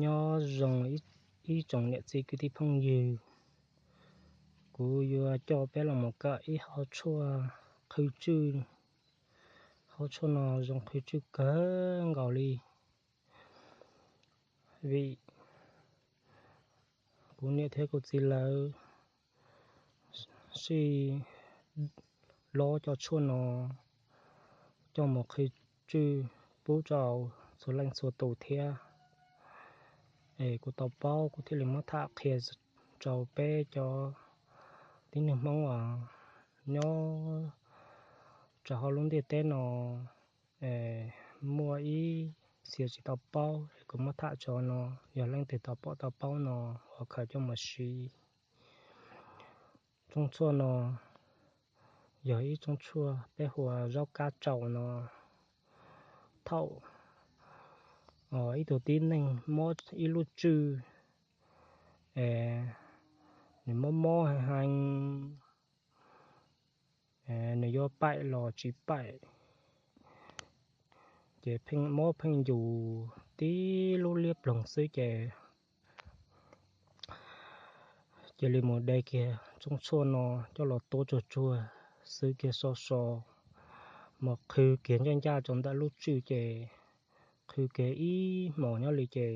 Nyob zoo ib tsoom niam txiv kwv tij phooj ywg, kuv yuav coj peb los mus kawm ib hauv tshuaj qhwv tswj. Hauv tshuaj no zoo qhwv tswj kawg nkaus li, vim kuv niam thiab kuv txiv lawv sij lob cov tshuaj no coj mus qhwv tswj pub rau txhua leej txhua tus thiab. Es kuv tau paub kuv thiaj li muab tham qhia rau peb cov tib neeg Hmoob uas nyob rau hauv lub ntiaj teb no, muaj ib txhia tsis tau paub, kuv muab tham tso no, yog leej twg tau pom tau paub no, ua khaws coj mus siv. Tshooj tshuaj no yog ib tshooj tshuaj peb hu ua zaub kab tsaus no. Thaum ib tug tib neeg mob ib lub tswj, nws mob mob heev heev, nws yuav paim los tsis paim, ces mob pheej yus tib lub liab ploog xwb ces cia li mus de kiag tshooj tshuaj no coj los tuav tsuag tsuag, xwb kiag so so, mus qhwv kiag ncaj ncaj rau ntawm lub tswj ces qhwv kiag ib hmos nyob li ces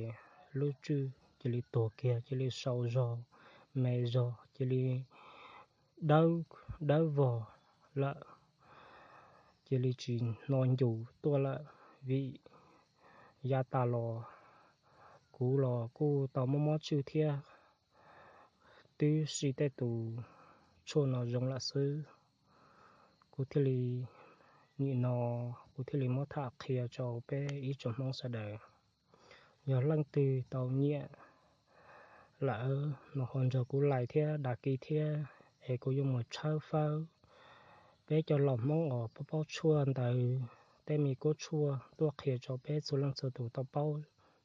lub tswj cia li tuag kiag, cia li sau zog, me zog, cia li dawb vog lawm, cia li tsis hno ncus tuaj lawm. Vim yav tas los kuv los kuj tau mob mob tswj thiab, twb siv tej tus tshuaj no zoo lawm xwb. Kuv thiaj li, nim no kuv thiaj li muab tham qhia rau peb ib tsoom Hmoob sawv daws. Yog leej twg tau nyiam lawm no ho nrog kuv like thiab đăng ký thiab, es kuv yuav mus tshawb fawb peb cov laus Hmoob uas paub paub tshuaj ntawd tej me kuab tshuaj tuaj qhia rau peb txhua leej txhua tus tau paub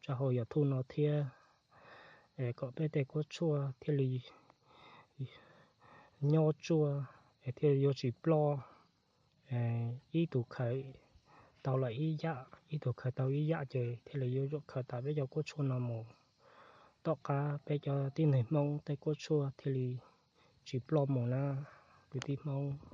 rau hauv YouTube no thiab, es kom peb tej kuab tshuaj thiaj li nyob tsuaj, es thiaj li yuav tsis ploj. Ib tug khaws tau lawm ib yam, ib tug khaws tau ib yam ces thiaj li yuav tsum khaws tas peb cov kuab tshuaj no mus, tom qab peb cov tib neeg Hmoob tej kuab tshuaj thiaj li tsis ploj mus na, kwv tij Hmoob.